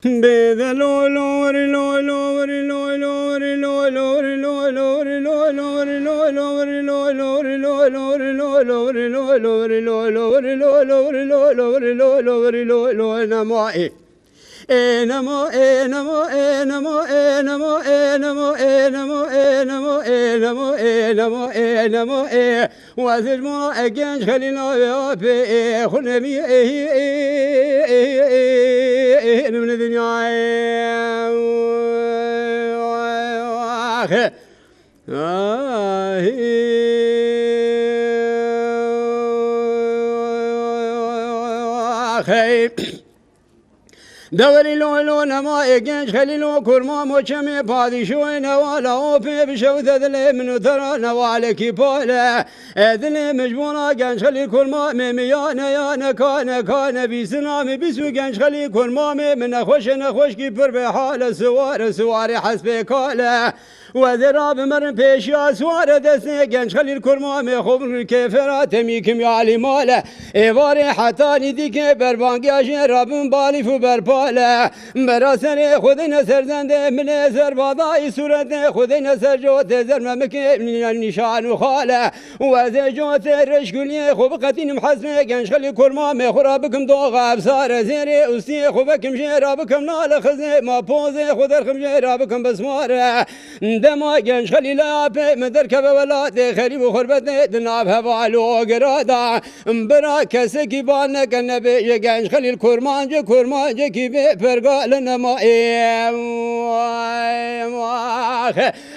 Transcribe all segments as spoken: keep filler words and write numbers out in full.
Bêde lo lo weri lo lo weri lo lo weri lo lo weri lo lo weri lo lo weri lo lo weri lo lo weri lo lo weri lo lo weri lo lo weri lo lo weri lo lo weri lo lo weri lo lo weri lo lo nema ê. Ê nema ê nema ê nema ê nema ê nema ê nema ê nema ê nema ê nema ê nema ê nema ê. Wezir ma e genç Xelîl navê apê ê xunevî ê ê ê ê ê min dinyayê. Ah. Ah. Hey. Dewerî lo lo nema ê genç Xelîlo kurma moçemê padîşoyê newala o pê bişewte dilê min û te ra newalekî pale. E dilê min ji bona genç Xelîl kurma mê mi yane yane kane kane bîsina mi bîs û genç Xelîl kurma mê mi nexweşe nexweşkî pir bê hale siware siwarê hespê kale. Wezê rabimirin pêşiya siware destê genç Xelîl kurma mê xwe bin kêfera temî kimyalî male. Êvarê heta nîdîkê berbangiya jê rabin balîf û berpale. Bera serê xwe deyne ser zendê milê zerbadayî sûretê xwe deyne ser cotê zermemikê nîşan û xale. Wezê cotê reşguliyê xwe biqetînim hezmê genç Xelîl kurma mê xwe ra bikim doxa efsare zêrê ûstiyê xwe vekim jê ra bikim nale xizê ma pozê xwe derxim jê ra bikim bismare. Dema genç Xelîla pê min derkeve welatê xerîb û xurbetê di nav heval û ogera de. Bira kesekî ban neke nebêje genç Xelîl kurmancê kurmancekî bê pergale nema ê. Ah,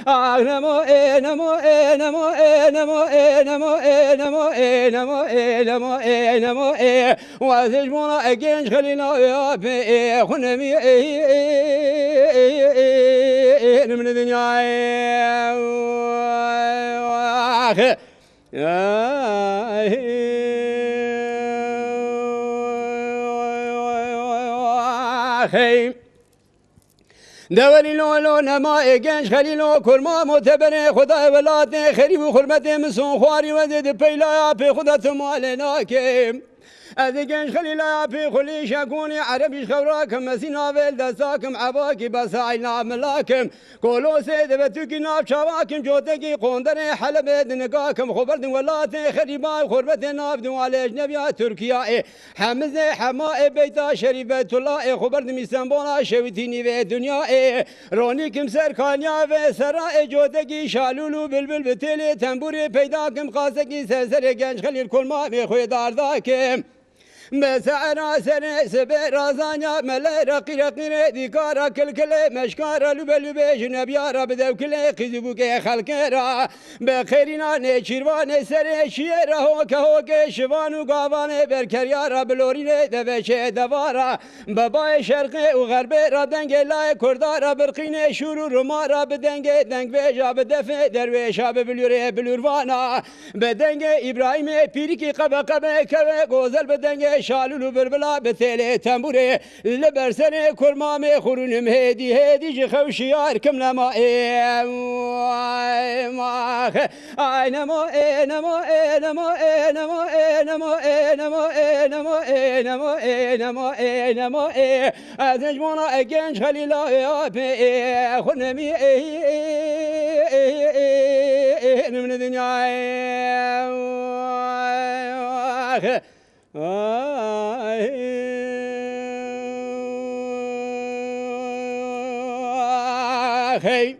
ah, nema ê, nema ê, nema ê, nema ê, nema ê, nema ê, nema ê, nema ê, nema ê. Wezê ji bona e genç Xelîla ê apê ê xunevî ê ê ê ê ê ê min dinyayê. Ah. Ah. Hey. Dewerî lo lo nema ê genç Xelîlo kurma moteberê Xwedayê welatê xerîb û xurmetê min son xwarî wezê di peylaya pê xwe de tu malê nake. Ez ê genç Xelîla pê xwe lê şekonê Erebî ji xewra kim mesî navê li desta kim evakî besayl nav mila kim. Kolosê devetûkî nav çava kim cotekî qonderê Helebê di nika kim xwe berdim welatê xerîba û xurbetê nav diwalê ecnebiya Tirkiyayê. Hemizê hema ê beyta şerîfetullah ê xwe berdim Îstenbola şewitî nîvê dinya ê. Ronî kim ser kaniya vê sera ê cotekî şalûl û bilbil bi têlê tembûrê peyda kim qasekî ser serê genç Xelîl kolma vê xwê darda kim. Bi se'era serê sibê razanya mele reqî reqî rê dîkara kilkilê meşkara lûbe lûbê ji nebiya re bi dewkilê qîzîbûkê xelkê re. Bi xêrîna nêçîrvanê serê şiyê re hoke hokê şivan û gavanê berkeriya re bi lorînê deveşê deva re. Bi bayê şerqê û xerbê re dengê layê kurda re birqînê şûr û rima re bi dengê dengbêja bi defê derwêşa bi bilûrê bilûrvana. Bi dengê Îbrahîmê pîrikî qebe qebe keve gozel bi dengê şalûl û bilbila bi têlê tembûrê li ber serê kurmamê xurûnim hêdî hêdî ji xew şiyar kim nema ê. Ay, max. Ay, nemo ê, nemo ê, nemo ê, nemo ê, nemo ê, nemo ê, nemo ê, nemo ê, nemo ê, nemo ê. Ez ji bona e genç Xelîla ê apê ê xwe nemî ê, ê, ê, ê, ê, ê, min dinyayê. Ax. Ay. Ax, hey.